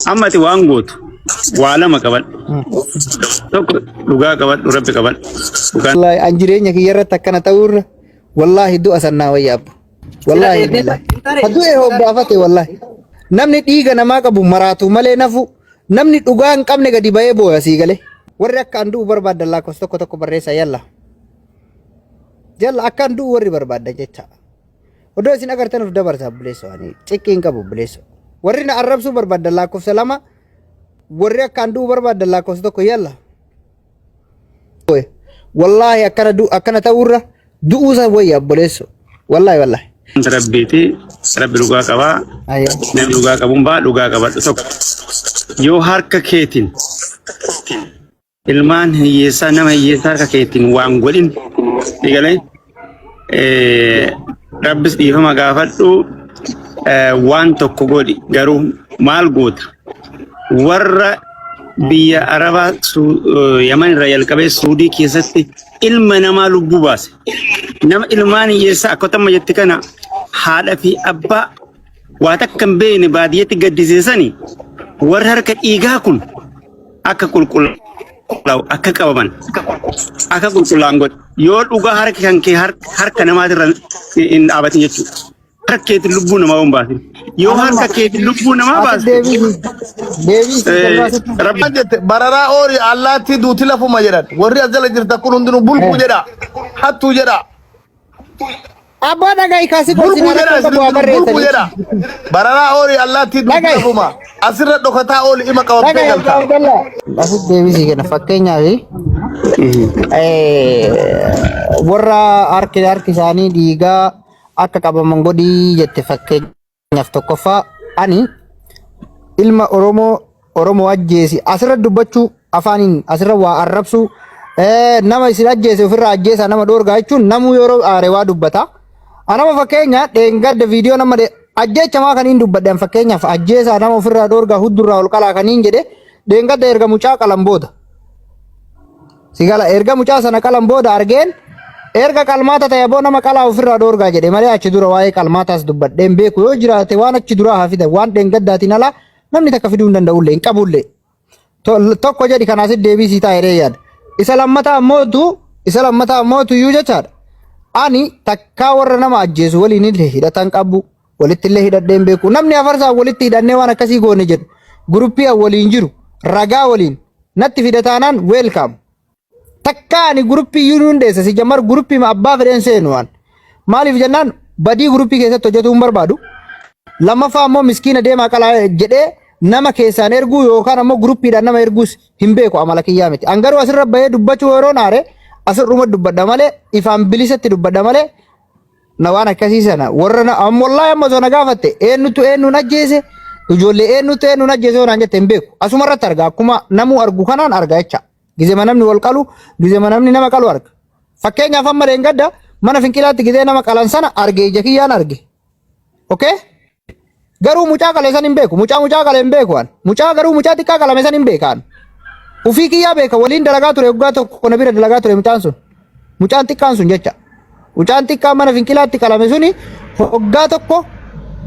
Amma ati waan gootu waa lama qabadhu. Tokko dhugaa qabadhu, rabbi qabadhu. Dhugaan Wallaahi an jireenya kiyya irratti akkana ta'uurra wallaahi du'a sannaa wayya abbo. Wallaahi billahi. Ha du'e hobbaafate wallaahi. Namni dhiiga namaa qabu maraatu malee nafu namni dhugaa hin qabne gadi ba'ee booya sii galee. Warri akka an du'u barbaaddan lakkoofsa tokko tokko barreessa yalla. Yalla akka an du'u warri barbaaddan jecha. Odoo isin agartan of dabarsa obboleessoo ani ciqqii hin qabu obboleessoo. Warri na arrabsuu barbaaddan lakkoofsa lama warri akka an du'u barbaaddan lakkoofsa tokko yalla. Wallaahi akkana du akkana ta'uurra du'uu san wayya obboleessoo. Wallaahi wallaahi. Rabbiiti rabbi dhugaa qabaa. Ayyaa. Namni dhugaa qabuun baa dhugaa qabadhu tokko. Yoo harka keetiin ilmaan hiyyeessaa nama hiyyeessaa harka keetiin waan godhin egalee rabbis dhiifama gaafadhu waan tokko godhi garuu maal goota warra biyya arabaa yaman irraa jalqabee suudii keessatti ilma namaa lubbuu baase nama ilmaan hiyyeessaa akkatama jette kana haadha fi abbaa waa takka hin beekne baadiyyatti gaddisiisani warri harka dhiigaa kun akka qulqullaa'u akka qabaman akka qulqullaa'an godhe yoo dhugaa harki kan kee harka namaatirra hin dhaabatin jechuudha. Harka keetiin lubbuu namaa hin baasin. Yoo harka keetiin lubbuu namaa Ati baaste deebii deebii si kennuu asitti. rabbi Maal jette bararaa oori allaattii duuti lafuma jedhan warri as jala jirta kun hundinuu bulguu jedha hattuu jedha. Abbaa dhaga'i kaasi Bulguu gorsinaa jedha rakkoon qabu haa isinitti bulguu barreessanii. jedha. Bararaa ooli allaattii duuti Dhaga'i. lafuma. Asirra dhokataa ooli ima qabamtee Dhaga'i galta. abbaa Abdallaa. Asitti deebisii kenna fakkeenyaaf warra harki harki isaanii dhiigaa akka qabaman godhii jette fakkeenyaaf tokkoffaa ani ilma Oromoo Oromoo ajjeesi asirra dubbachuu afaaniin asirra waa arrabsuu nama isin ajjeese ofirraa ajjeesaa nama dhoorgaa jechuun namuu yeroo aare waa dubbata. Anama fakkeenya dheengadda viidiyoo nama ajjeechamaa kan hin dubbadhe an fakkeenyaaf ajjeesaa nama ofirraa dhoorgaa huddurraa ol qalaa kan hin jedhe dheengadda erga mucaa qalan booda. Sigala erga mucaa sana qalan booda argeen erga qalmaata ta'e aboo nama qalaa ofirraa dhoorgaa jedhe malee achi dura waa'ee qalmaataas dubbadheen beeku yoo jiraate waan achi duraa haa fidan waan dheengaddaatiin alaa namni takka fiduu hin danda'ullee hin qabullee. Tokko jedhi kanaas deebii sii ta'a jedhee yaada. Isa lammataa ammootu isa lammataa ammootu iyyuu jechaadha. Ani takkaa warra nama ajjeesu waliin illee hidhatan qabu walitti illee hidhadhee hin beeku. Namni afarsaan walitti hidhannee waan akkasii goone jedhu guruppii an waliin jiru ragaa waliin natti fida taanaan welcome. Takka ani guruppii iyyuu ni hundeessa si jammar guruppii ma abbaa fedheen seenu waan. Maaliif jennaan badii guruppii keessatti hojjetuu hin barbaadu. Lammaffaa ammoo miskiina deemaa qalaa jedhee nama keessaan erguu yookaan ammoo guruppiidhaan nama erguus hin beeku amala kiyyaa miti. An garuu asirra bahee dubbachuu yeroon aare asirruma dubbadha malee ifaan bilisatti dubbadha malee na waan akkasii sana warra na amma wallaahi amma osoo na gaafatte eenyutu eenyuun ajjeese ijoollee eenyutu eenyuun ajjeese yoo naan jette hin beeku. Asuma irratti arga akkuma namuu argu kanaan arga jecha. Gizema namni wal qalu gizema namni nama qalu arga. Fakkeenyaaf amma dheengadda mana finqilaatti gizee nama qalan sana arge ija kiyyaan arge. Okay? Garuu mucaa qale san hin beeku. Mucaa mucaa qale hin beeku an. Mucaa garuu mucaa xiqqaa qalame san hin beeka an. Ufii kiyyaa beeka waliin dalagaa ture waggaa tokko na bira dalagaa ture mucaan sun. Mucaan xiqqaan sun jecha. Mucaan xiqqaan mana finqilaatti qalame suni waggaa tokko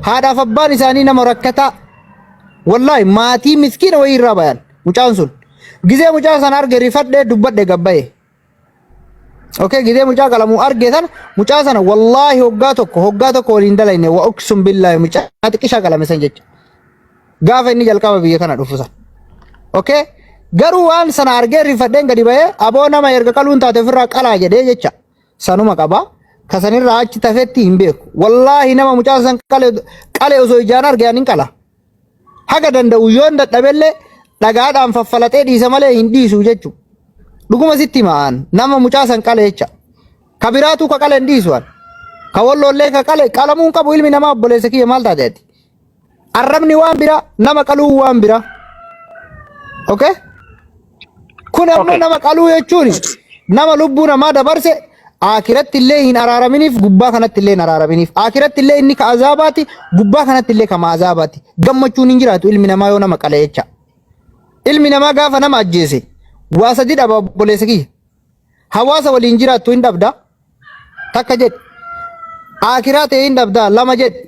haadhaaf abbaan isaanii nama rakkataa. Wallaahi maatii miskiina wayii irraa bayan mucaan sun. Gizee mucaa sana arge rifadhee dubbadhe gabbaye. Okay, gizee mucaa qalamu arge sana mucaa sana wallaahi hoggaa tokko waliin dalayne wa uqsum billaahi mucaa xiqqishaa qalame san jecha. Gaafa inni jalqaba biyya kana dhufu san. Okay, garuu waan sana argee rifadheen gadi bahee aboo nama erga qaluun taate ofirraa qalaa jedhee jecha sanuma qaba. Kasanirraa achi tafetti hin beeku. Wallaahi nama mucaa san qale qale osoo ijaan arge ani hin qala. Haga danda'u yoon dadhabellee dhagaadhaan faffalaxee dhiisa malee hin dhiisu jechuudha. Dhuguma sitti hima aan nama mucaa san qale jecha. Ka biraatuu ka qale hin dhiisu an. Ka walloollee ka qale qalamuu hin qabu ilmi namaa obboleessa kiyya maal taate ati. Arrabni waan biraa nama qaluu waan biraa. Okay? Kun ammoo Okay. nama qaluu jechuun nama lubbuu namaa dabarse akiratti illee hin araaraminiif gubbaa kanatti illee hin araaraminiif akiratti illee inni ka azaabaati gubbaa kanatti illee kama azaabaati gammachuun hin jiraatu ilmi namaa yoo nama qale jecha. Ilmi namaa gaafa nama ajjeese waa sadi dhaba obboleessa kiyya. Hawaasa waliin jiraattu hin dhabda takka jedhi. Akiraa ta'e hin dhabda lama jedhi.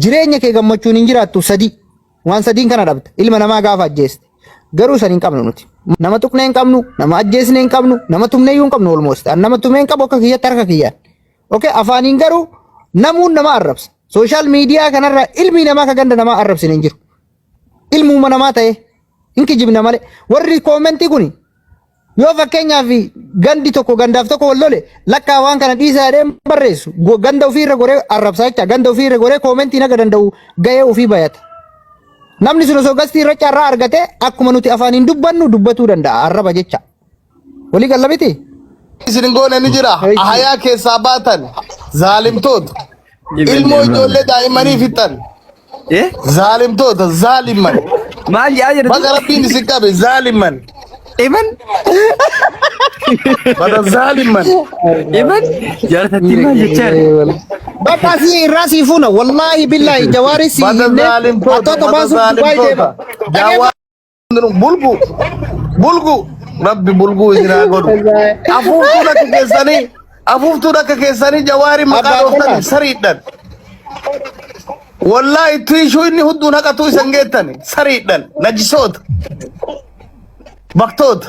Jireenya kee gammachuun hin jiraattu sadi. Waan sadiin kana dhabda. Ilma namaa gaafa ajjeeste. Garuu san hin qabnu nuti. Nama tuqnee hin qabnu, nama ajjeesnee hin qabnu, nama tumnee iyyuu hin qabnu almost. An nama tumee hin qabu akka kiyyatti harka kiyyaan. Okay, afaaniin garuu namuun nama arrabsa. Sooshaal miidiyaa kanarra ilmi namaa ka ganda namaa arrabsine hin jiru. Ilmuma namaa ta'e hin kijibna malee. Warri koomentii kuni yoo fakkeenyaaf gandi tokko gandaaf tokko wal lole lakkaa waan kana dhiisaa jedhee hin barreessu. Ganda ofii irra goree arrabsaa jecha ganda ofii irra goree koomentiin haga danda'u gahee ofii bayata. Namni sun osoo gastii irra carraa argate akkuma nuti afaaniin dubbannu dubbatuu danda'a arraba jecha. Walii galla miti? Isin hin goone ni jira. Ahayaa keessaa baatan zaalimtoota. Ilmoo ijoollee daa'immanii fixan. Eh? Zaalimtoota zaalimman. Maal jedhaa jirtu? Baga rabbiin isin qabe zaalimman. Iman? Bada zaalimman. Iman? Jaalatatti maal jechaa jirti? Bakka si irraa sii fuuna wallaahi billaahi jawaari sii Bada himne zaalimtoota. hattoota Bada baasuuf Dubaay deema. zaalimtoota. Jaawaa bulgu. Bulgu. Rabbi bulguu isin haa godhu. Afuuftuun akka keessanii afuuftuun akka keessanii jawaari maqaa Abbaa dhooftani Abdallah. sariidhan. Wallaahi tiishuu inni hudduun haqatuu isan geettani sariidhan najisoota baktoota.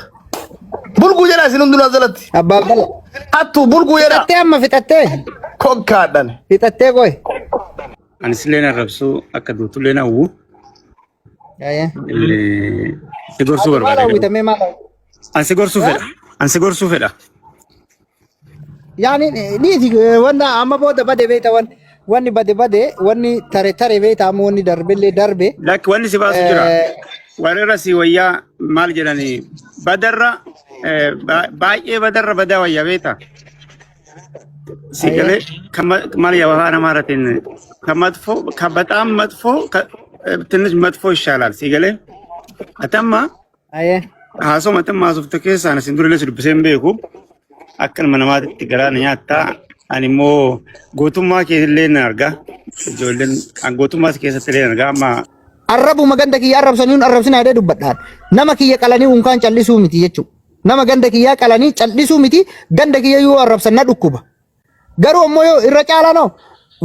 Bulguu jedha isin hundinuu jalatti. Abbaa Abdallah. Hattuu bulguu jedha Fixattee amma fixattee kokkaadhan. fixattee qoy. Anis illee arrabsuu akka duutullee hawwu. Ayee. Si gorsuu Ati maal barbaada garuu. hawwita mee maal hawwita? Ani si gorsuu fedha. Ani si gorsuu fedha. Yaani dhiisi wanna amma booda bade beekta wanni wanni bade bade wanni tare tare beekta amma wanni darbellee darbe. Lakki wanni si baasu jira. Warra irra si wayyaa maal jedhanii badarra baay'ee badarra badaa wayyaa beekta. Si galee maal yaa afaan amaaratiin ከመጥፎ ከበጣም መጥፎ ትንሽ መጥፎ ይሻላል። ሲገሌ አተማ Ayee. haasoo atamma haasofte keessaan isin durillee si dubbisee hin beeku. Akka ilma namaatitti garaa na nyaattaa. Ani immoo gootummaa keetillee nan arga. Ijoolleen an gootummaa si keessatti illee nan arga. Amma Arrabuma ganda kiyya arrabsanii hun arrabsinaa jedhee dubbadhaan. Nama kiyya qalanii unkaan callisuu miti jechuudha. Nama ganda kiyyaa qalanii callisuu miti ganda kiyya yoo arrabsan na dhukkuba. Garuu ammoo yoo irra caalaa noo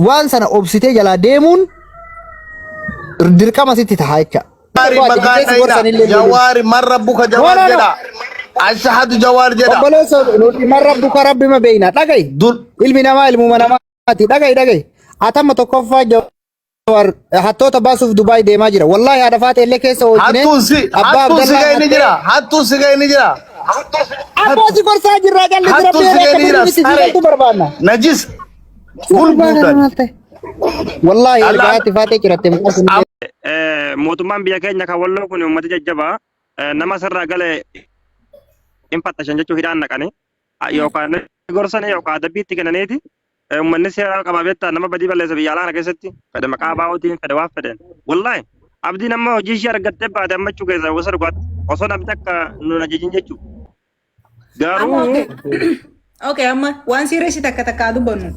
waan sana obsitee jalaa deemuun dirqama sitti ta'a jecha. Jawaari maqaa dhayina. Jawaari man rabbuka No, Jawaar no, no. jedha. Ashhadu Jawaar jedha. Obboleessa nuti man rabbuka rabbi ma beeyna dhaga'i. Dur Ilmi namaa ilmuma namaati dhaga'i dhaga'i. Atamma tokkoffaa Jawaar hattoota baasuuf Dubaay deemaa jira. Wallaahi haadha faatee illee keessa oolchine hattuun si abbaa hattuun si Abdallaa ga'e ni hattee jira. Hattuun si ga'e ni jira. Abbaa si gorsaa jirraa callisi Hattuun rabbi si irraa ga'e akka ni jira. birrii miti si Saree. galtu barbaanna. Najis. Barbaanna Bulguudhaan. maal ta'e? Wallaahi Allah erga haati faatee ciratte mucaan kun illee Mootummaan biyya keenya kan walloo kun uummata jajjabaa nama sirraa gale hin fattashan jechuu hidhaan naqanii yookaan gorsanii yookaan adabbii itti kennaniiti uummanni seera qabaa beektaa nama badii balleessa biyya alaa kana keessatti fedhe maqaa baa'ootiin fedhe waan fedheen wallaahi abdiin amma hojii ishee argattee baate ammachuu keessa gosa dhugaatti osoo namni akka nun ajajin jechuu Amma garuu okay. Okay, amma waan siirreessi takka takkaa dubbannu.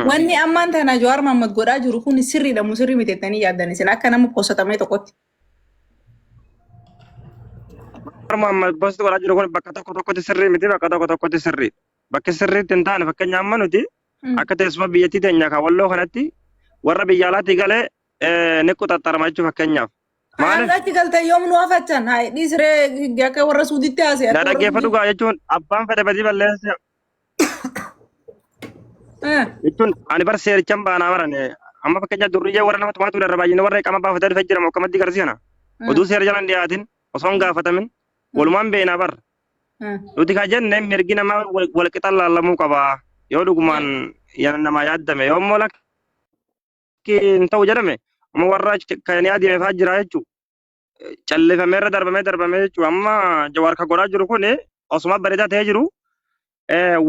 Wanni ammaan tana Jawaar Mahaammad godhaa jiru kun sirriidha moo sirrii miti jettanii yaaddan isin akka nama posatamee tokkotti. Jawaar Mohaammed posti godhaa jiru kun bakka tokko tokkotti sirrii miti bakka tokko tokkotti sirrii. Bakki sirriitti hin taane fakkeenya amma nuti akka teessuma biyyattii teenya kan walloo kanatti warra biyya alaatii galee ni quxaxxarama jechuu fakkeenyaaf. Maaliif Achi galtee yoom nu hafachan? Hayi dhiisree akka warra suuditti haasee na akka warra dhaggeeffadhu suuditti. gaa jechuun abbaan fedhe badii balleesse jechuun ani bar seerichan baanaa barane amma fakkeenya durriyyee warra nama tumaa ture irra baay'ina warra iqama baafatee dhufe jira mokkamaddii garsiisana. Oduu seera jalaan dhiyaatin osoo hin gaafatamin walumaan beeknaa bar. Nuti kan jenne mirgi namaa wal qixa laallamuu qaba. Yoo dhugumaan namaa yaaddame yoo immoo lakki hin ta'u jedhame amma warra kan adeeme fa'aa jira jechuudha. Callifamee irra darbamee darbamee jechuudha. Amma Jawaar kan godhaa jiru kun osuma bareedaa ta'ee jiru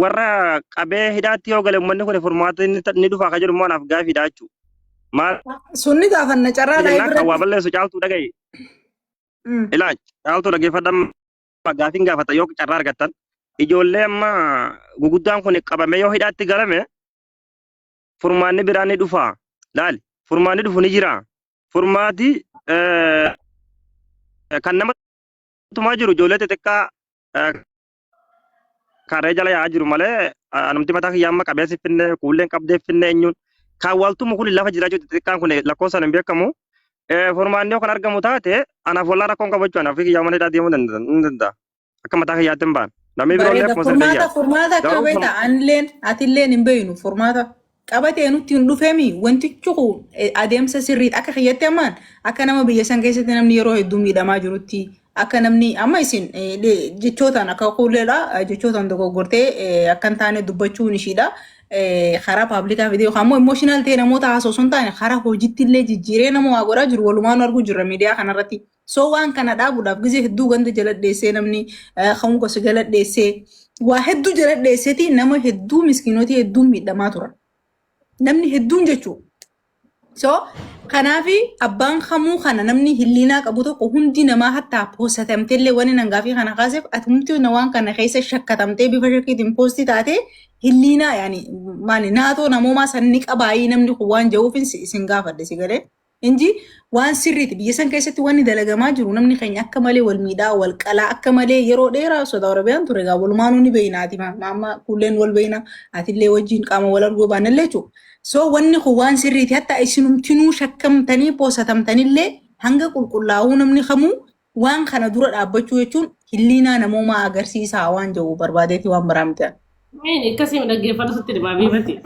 warra qabee hidhaatti yoo gale uummanni kun furmaata ni dhufa kan jedhu immoo anaaf gaafiidha jechuudha. Maal Sunni gaafanna carraa laayif jennaan kan waa irratti. balleessu caaltuu dhaga'i. Ilaa caaltuu dhaggeeffadha gaafiin gaafata yoo carraa argattan ijoollee amma guguddaan kun qabamee yoo hidhaatti galame furmaanni biraa ni dhufa. Laali furmaanni dhufu ni jira. Furmaati kan nama tumaa jiru ijoollee xixiqqaa karree jala yaa'aa jiru malee anumti mataa kiyyaa amma qabee si finne kuulleen qabdee finne eenyuun kan waltumu kun lafa jira jechuudha xixiqqaan kun lakkoofsaan hin beekamu. Furmaanni yoo kan argamu taate anaaf wallaa rakkoon qabu jechuudha. Anaaf kiyyaa mana hidhaa deemuu ni danda'a. Akka mataa kiyyaatti hin ba'an. Namni biroollee Bareeda akkuma sana furmaata yaada. furmaata akka Garuu beekta anilleen atilleen hin beeknu furmaata qabatee nutti hin dhufeemi wantichi kun adeemsa sirriidha akka kiyyatti ammaan akka nama biyya san keessatti namni yeroo hedduu miidhamaa jirutti akka namni amma isin jechootaan akka kuulleedha jechootaan dogoggortee akka hin taane dubbachuun ishiidha karaa paablikaa fidee yookaan immoo emotional ta'e namoota haasoo osoo hin taane karaa hojiitti illee jijjiiree nama waa godhaa jiru walumaan arguu jirra miidiyaa kanarratti. So waan kana dhaabuudhaaf gizee hedduu ganda jala dheessee namni kan gosa jala dheessee waa hedduu jala dheesseeti nama hedduu miskiinotii hedduun miidhamaa turan. Namni hedduun jechuudha. So kanaafi abbaan kamuu kana namni hilliinaa qabu tokko hundi namaa hattaa poosatamteellee wani nan gaafii kana kaaseef atumti na waan kana keessa shakkatamtee bifa shakkiitiin poostii taatee hilliinaa yaani maali naatoo namoomaa san ni qabaayii namni kun waan jedhuuf isin gaafadhe si galee. Inji waan sirriiti biyya san keessatti wanni dalagamaa jiru namni keenya akka malee wal miidhaa wal qalaa akka malee yeroo dheeraa Saudi Arabiyaan ture egaa walumaanuu ni beeynaati amma kuulleen wal beeyna atillee wajjin qaama wal arguu baannallee jechuudha. So wanni kun waan sirriiti hatta isinumtinuu shakkamtanii poosatamtanillee hanga qulqullaa'uu namni kamuu waan kana dura dhaabbachuu jechuun hilliinaa namoomaa agarsiisaa waan jedhu barbaadeeti waan biraa miti. Maayini akkasii dhaggeeffatu sitti dhimaa beekati.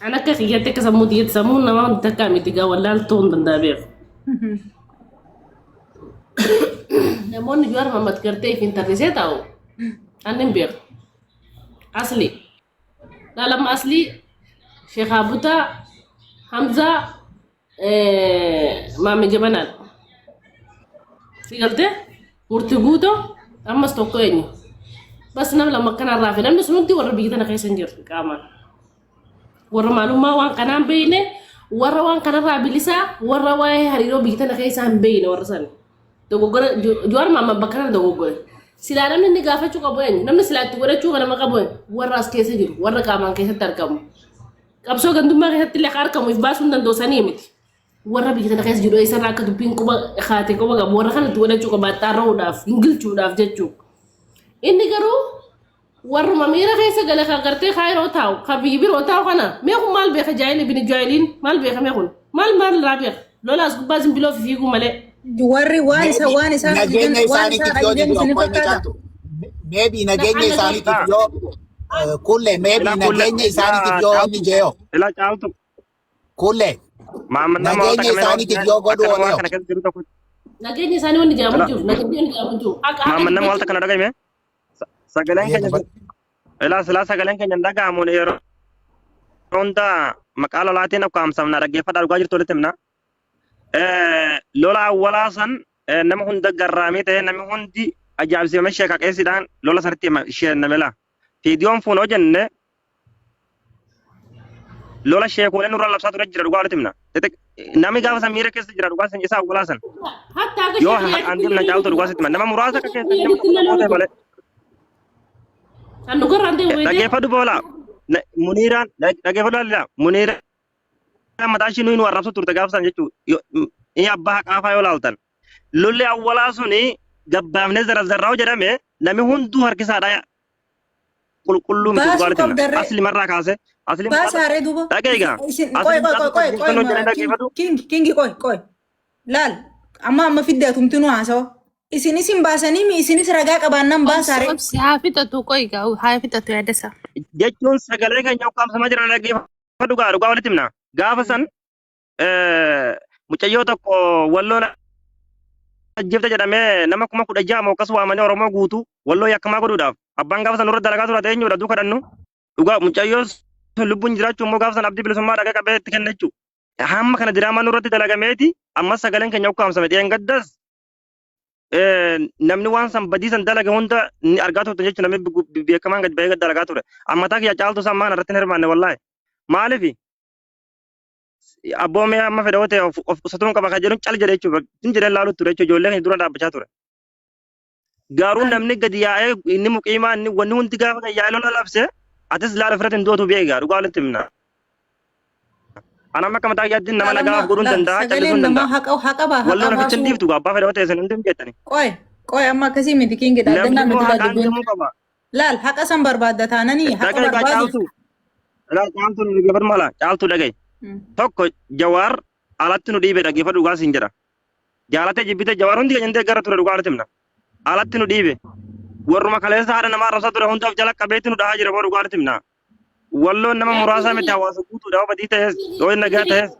An akka kiyyatti akka sammuu tiyyatti sammuun namaa hundi takkaa miti gaa wallaaltuu hin danda'a beeku. Namoonni Jawaar Mohammad gartee ifiin tarrisee taa'u an hin beeku. Asli. Laalamma Aslii Sheekh Abutaa Hamzaa Maamme Jabanaadha. Si galtee murtii guutoo ammas tokko eenyu. Bas nama lama akkanaa raafe namni sun hundi warra biyya tana keessa hin jirre qaamaan. Warra maalummaa waan kanaa hin beekne warra waan kanarraa bilisaa warra waa'ee hariiroo biyya tana keessaa hin beekne warra sana. Dogoggora Jawaar Mahammad bakka kana dogoggore. Silaa namni inni gaafachuu qabu eenyu? Namni silaa itti godhachuu nama qabu eenyu? Warra as keessa jiru warra qaamaan keessatti argamu. Qabsoo gandummaa keessatti illee akka argamu if baasuu hin danda'u sanii miti. Warra biyya tana keessa jiru eessarraa akka dubbiin quba kaate quba qabu warra kana itti godhachuu qaba xaarra'uudhaaf gingilchuudhaaf jechuudha. Inni garuu warruma miira keessa gale kan gartee kaayiroo taa'u kan biyyi biroo taa'u kana mee kun maal beeka jaayilii bini jaayiliin maal beeka mee kun maal maal irraa beeka lolaas gubbaa zimbiloo fi fiiguu malee. Warri waan isa waan isaan Nageenya ajajan waan isaaniitiif isaan yoo ajajan jedhu isin akkoo inni fakkaata. caaltu. Maybe nageenya isaaniitiif yoo kulle maybe Ila kulle nageenya ila isaaniitiif yoo caaltu inni jeeyo ila caaltu kulle maamma nama wanta nageenya kamera isaaniitiif yoo akka godhu nama waan ooleyo. kana keessa jiru tokko Nageenya isaanii wanni jedhamu ila jiru nageenya wanni jedhamu jiru akka akka maamma nama dubbachuu wanta kana dhagahime sagaleen Ayyee keenya dubbadhu. ila silaa sagaleen keenya hin dhaga'amu yeroo hunda maqaa lolaatiin ukkaamsamna dhaggeeffadhaa dhugaa jirtu walitti himna. Lola awwalaa san nama hunda garraamii ta'e namni hundi ajaa'ibsiifamee sheeka qeessiidhaan lola sanitti sheenname laa. Fiidiyoon fuun hojjenne lola sheekoleen nurra labsaa ture jira dhugaa walitti himna. Namni gaafa san miira keessa jira dhugaa san isaa awwalaa san. Hatta akka Yoo sheekii haqaan deemna caaltu dhugaa sitti hima. Nama muraasa akka keessa nama yaaditti tokko illee tokko ta'e lola malee. Kan dhugarraan ta'e wayitee Dhaggeeffadhu boola. Muniiraan dhaggeeffadhu laalila. Muniiraan mataa ishii nuyi nu arrabsu turte gaafa san jechuudha. Inni abbaa haqaafaa yoo laaltan. Lolli awwalaa suni gabbaafnee zarazarraa jedhame namni hunduu harkisaadha qulqulluu miti Baasuu dhugaa walitti himna. qabdarree. Asli marraa kaase asli Baasaa haree duuba. dhagee egaa Isin asli qoy qoy mucaa qoy tokko qoy qoy guutan hojjetee dhaggeeffatu. king kingi qoy qoy laal amma amma fidde atumtinuu haasawa. Isin isin baasanii mi isinis ragaa qabaannaan baasaa haree. Obsi haa fixatu qoy gaa haa fixatu yaadasa. Jechuun sagalee keenya ukkaamsamaa jiran dhaggeeffadhu gaa dhugaa walitti himna. Gaafa san mucayyoo tokko walloon ajjeefte jedhamee nama 16,000 moo akkas waamanii Oromoo guutuu walloo yakkamaa godhuudhaaf abbaan gaafa san nurra dalagaa ture eenyudha duuka dhannu dhugaa mucayyoo sun lubbuun jiraachuu immoo gaafa san abdii bilisummaa dhagaa qabee itti kenna jechuudha. Hamma kana diraamaa nurratti dalagameeti ammas sagaleen keenya ukkaamsame dheengaddas namni waan san badii san dalage hunda ni argaa turte jechuudha namni beekamaan gadi bahee dalagaa ture. Ammataa kiyya caaltu san maan irratti hin hirmaanne wallaahi. Maaliif abboo mee amma fedha yoo ta'e of qusatuun qaba kan jedhuun cal jedhe jechuudha. Hin jedhee laalu ture jechuudha ijoollee keenya dura dhaabbachaa ture. Garuu namni gadi yaa'ee inni muqiimaa inni wanni hundi gaafa gadi yaa'ee lola labse atis laala ofirratti hin dootu beekaa dhugaa walitti himna. Ana amma akka mataa kiyyaatti nama Laal amma nagaaf godhuun laal danda'a sagaleen callisuun namaa danda'a. haqa haqa baa haqa Walloon ofitti hin baasuu dhiiftu abbaa fedha yoo ta'e isin hundi hin beektani. qoy qoy amma akkasii miti kingi Namni dhaaddannaa immoo miti laa haqaan dubbiin. deemuu qaba. Laal haqa san barbaadda taananii haqa Dhaga'i gaa barbaadu. caaltu. Laal caaltu nu dhaggeeffadhu mala caaltu dhaga'i. Tokko Jawaar Alatti nu dhiibe dhaggeeffadhu dhugaa siin jedha. Jaalatee jibbitee Jawaar hundi keenya hin deeggara ture dhugaa nutti himna. Alatti nu dhiibe. Warruma kaleessa haadha namaa arrabsaa ture hundaaf jala qabeetti nu dhahaa jira boo dhugaa nutti himna. Walloon nama muraasaa miti hawaasa guutuudha yoo badii ta'es yoo inni nagaa ta'es.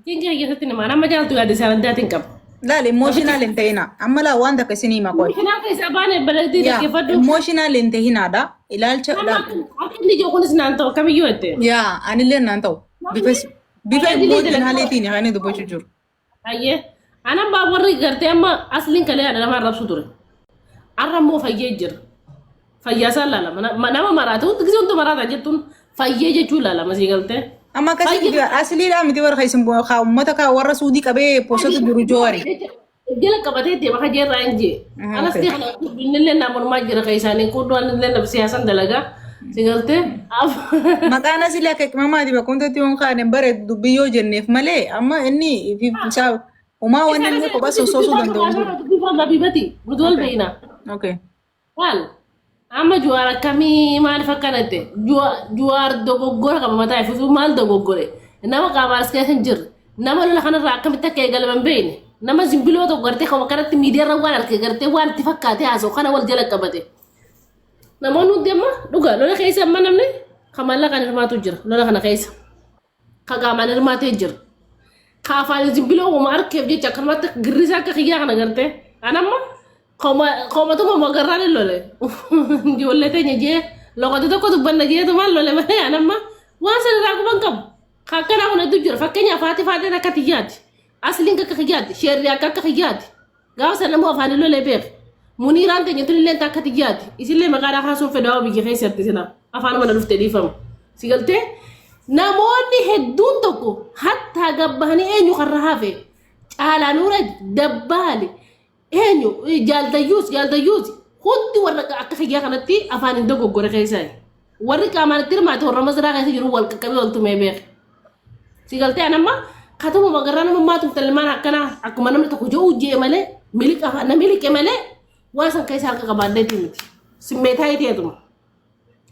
Kingi keessatti nama nama jaaltu yaada isaan addaatiin qaba. Laal emotional hin ta'ina. Amma laa waan takka isinii hima qoy. Kanaaf keessa baane baladii Yaa dhaggeeffadhu. emotional hin ta'inaadha. Ilaalcha Amma akka inni jiru kunis naan ta'u kamiyyuu jette. yaa anillee naan ta'u. Bifa bifa emotionaliitiin kan inni dubbachuu jiru. Ayyee. Anan baa warri gartee amma asliin kalee haadha nama arrabsu ture. Arra immoo fayyee jira. Fayyaa isaan laalama. Nama maraata. Hundi gisee hundi maraata jettuun fayyee jechuun laalama sii galtee. Amma akkasii miti asliidhaa miti warra isin kaa uummata kaa warra suudii qabee posatu jiru joowari. Jala qabatee deema ka jeerraa hin jee. Anas Okay. kana innillee naa mormaa jira ka isaanii quddoo annillee na siyaasan dalagaa. Si galtee. Maqaan asilii akka qimamaati bakka hundatti yoon kaane bare dubbii yoo jenneef malee amma inni isaa homaa wanni inni kophaa sossoosuu danda'u hin jiru. Dubbii faan Habibati nuti wal beekna. Okay. Maal? Amma Juwaar akkamii maaliif akkana jette? Juwaar dogoggora qaba mataa ififuu maal dogoggore? Nama qaamaan as keessa hin jirre. Nama lola kanarraa akkamitti akka eegalame hin beekne. Nama zimbiloo tokko gartee kan akkanatti miidiyaarra waan arge gartee waan itti fakkaate haasa'u kana wal jala qabate. Namoonni hundi amma dhugaa lola keessa amma namni kan maallaqaan hirmaatu jira lola kana keessa. Ka qaamaan hirmaatee jira. Ka afaan zimbiloo uuma arkeef jecha akkanumatti girrisaa akka kiyyaa kana gartee. An amma koomatuma magarraan hin lole. Ijoollee teenya jee loqote tokko dubbanna jeetumaan lole malee an amma waan san irraa quban qabu. Ka akkanaa kun hedduu jira. Fakkeenyaaf haati faateen akka tiyyaati. Asliin akka kiyyaati. Sheerri akka akka kiyyaati. Gaafa sana immoo afaan hin lolee beek. Muniiraan teenya tunillee akka tiyyaati. Isillee maqaadhaa kaasuun fedhaa biyya keessatti sila afaanuma na dhufte dhiifama. Si galtee namoonni hedduun tokko hattaa gabbahanii eenyu karra hafe caalaa nuura dabbaali eenyu jaaldayyuus jaaldayyuus hundi warra akka kiyyaa kanatti afaan hin dogoggore keessaa. Warri qaamaan itti hirmaate warra masaraa keessa jiru wal qaqqabee wal tumee beeka. Si galtee an amma katuma magarraa nama maatum talmaan akkanaa akkuma namni tokko ji'u ji'e malee miliqa na miliqe malee waan san keessa harka qabaadheeti miti. Simmeetaa iteetuma.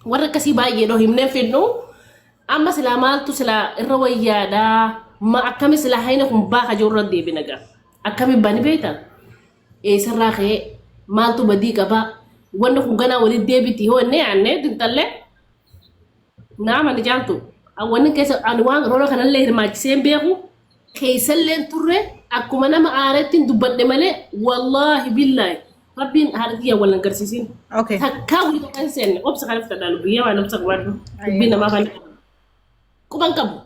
Warra akkasii baay'ee dhoo himneen fidnu amma silaa maaltu silaa irra wayyaadhaa ma akkami silaa hayna kun baaka jiru irra deebina gaa. Akkami bani beektaa? Eessarraa ka'ee maaltu badii qabaa? Wanni kun ganaa walitti deebiti hoo inni yaannee xinxallee Naam ani caaltu wanni keessa ani waan rola kanallee hirmaachisee hin beeku keessallee hin turre akkuma nama aaretti hin dubbadhe malee wallaahi billaahi rabbiin haadha tiyya wal hin agarsiisin. Okay. Takkaa wali tokko hin seenne obsa kana fudhadhaa lubbiyyee waan obsa qabaadhu dubbii namaa kana quban qabu.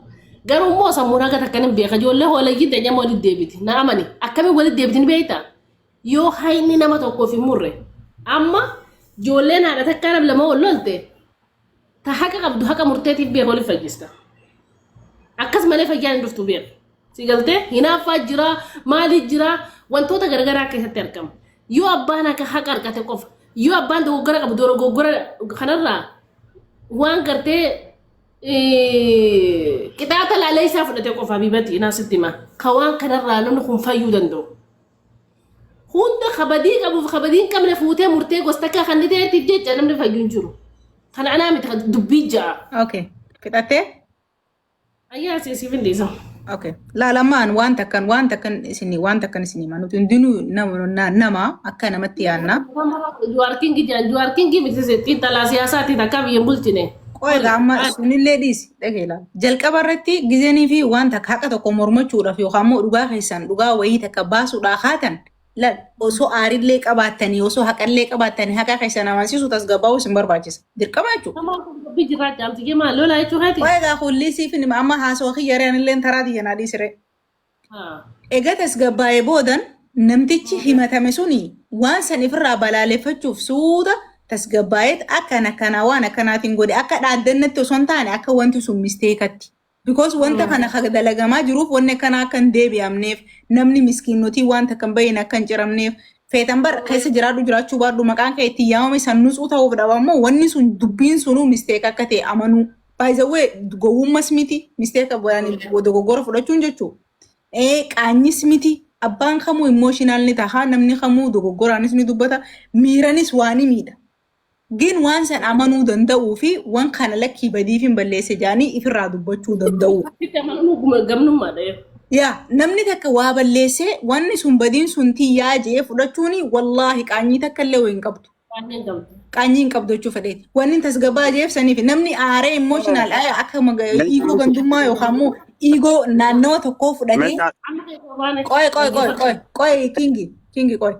Garuu immoo sammuun haga takka hin beeka ijoollee hoolayyii teenya walitti deebiti na amani akkamiin walitti deebiti ni beektaa yoo hayni nama tokkoof hin murre amma ijoolleen haadha takkaa nama lama wal lolte Ta haqa qabdu haqa murteetiif beeka waliif fayyista. Akkas malee fayyaan hin dhuftu beeka. Si galtee hinaaffaa jira maali jira wantoota garagaraa keessatti argama. Yoo abbaan akka haqa argate qofa yoo abbaan dogoggora qabu dogoggora kanarraa waan gartee qixaaxa laalee isaa fudhate qofa bibati naa sitti hima. Ka waan kanarraa namni kun fayyuu danda'u. Hunda ka badii qabuuf ka badii hin qabne fuutee murtee gosa takka kan ta'eetiif jecha namni fayyu hin jiru. Kana anaa miti kan dubbii ja'a. Okay. Fixattee? Ayyaa siif hin dhiisa. Okay. Laalamaan waan takkan waan takkan isinii waan takkan isinii hima. Nuti hundinuu nama nama akka namatti yaanna. Juwaar Kingi jedhan Juwaar Kingi miti xiinxalaa siyaasaati takkaa biyya hin bulchine. Qoy egaa amma sunillee dhiisi dhagee ilaali. Jalqaba irratti gizeenii fi waan takka haqa tokko mormachuudhaaf yookaan immoo dhugaa keessan dhugaa wayii takka baasuudhaa kaatan laal osoo aarillee qabaattanii osoo haqallee qabaattanii haqa keessan amansiisuu tasgabbaa'uu isin barbaachisa. Dirqama jechuudha. Namaan kun dubbii jirraa jaamti maal lolaa jechuu keeti. Qoy egaa kullii siif hin hima amma haasawaa kiyya ree anilleen taraa tiyya naa dhiisi ree. Ega tasgabbaa'ee boodan namtichi himatame suni waan san ifirraa balaaleffachuuf suuta tasgabbaa'eet akkan akkanaa waan akkanaatiin godhe akka dhaaddannatti osoo hin taane akka wanti sun misteekatti. Because wanta kana ka dalagamaa jiruuf wanni akkanaa akka hin deebi'amneef namni miskiinnotii waan takka hin bahin akka hin ciramneef feetan bar keessa jiraadhu jiraachuu baadhu maqaan kee ittiin yaamame san nutsuu ta'uuf dhaba ammoo wanni sun dubbiin sunuu misteeka akka ta'e amanuu. By the way, gowwummas miti, mistake dogoggora fudhachuun jechuudha. Qaanyis miti, abbaan kamuu emotional ni taha, namni kamuu dogoggoraanis ni dubbata, miiranis waa ni miidha. Gin waan san amanuu danda'uu fi waan kana lakkii badiif hin balleesse jedhanii ifirraa dubbachuu danda'u. Itti amanuun gamnummaadha. Yaa namni takka waa balleessee wanni sun badiin sun tiyyaa jee fudhachuun wallaahi qaanyii takka illee hin qabdu. Qaanyii hin qabdu. Qaanyii hin qabdu jechuu fedheeti. Wanni tasgabbaa jeef saniif namni aaree emotional akka ego gandummaa yookaan immoo ego naannawa tokkoo fudhatee qoy qoy qoy qoy qoy kingi kingi qoy.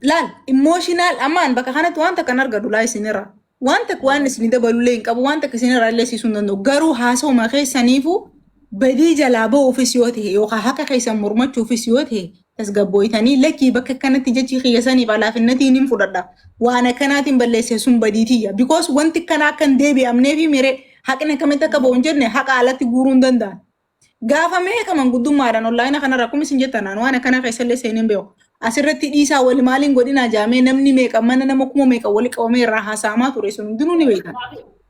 Laal emotional ammaan bakka kanatti waan takka hin argadhu laa isinirra. Waan takka waan isin dabalullee hin qabu waan takka isinirraa illee siisuu hin danda'u. Garuu haasawuma keessaniifu badii jalaa ba'uufis yoo ta'e yookaan haqa keessan mormachuufis yoo ta'e tasgabbooytanii lakkii bakka kanatti jechi kiyya saniif alaafinnatiin hin fudhadha. Waan akkanaatiin balleesse sun badii tiyya. Because wanti kana akka hin deebi'amneefi miree haqni akkamitti akka ba'u hin jenne haqa alatti guuruu hin danda'an. Gaafa meeqa manguddummaadhaan onlaayina kanarra akkuma isin jettan aan waan akkanaa keessallee seeneen beeku. Asirratti dhiisaa wali maaliin godhinaa jaamee namni meeqa mana nama 10,000 wali qabamee irraa haasa'amaa ture sun hundinuu ni beektan.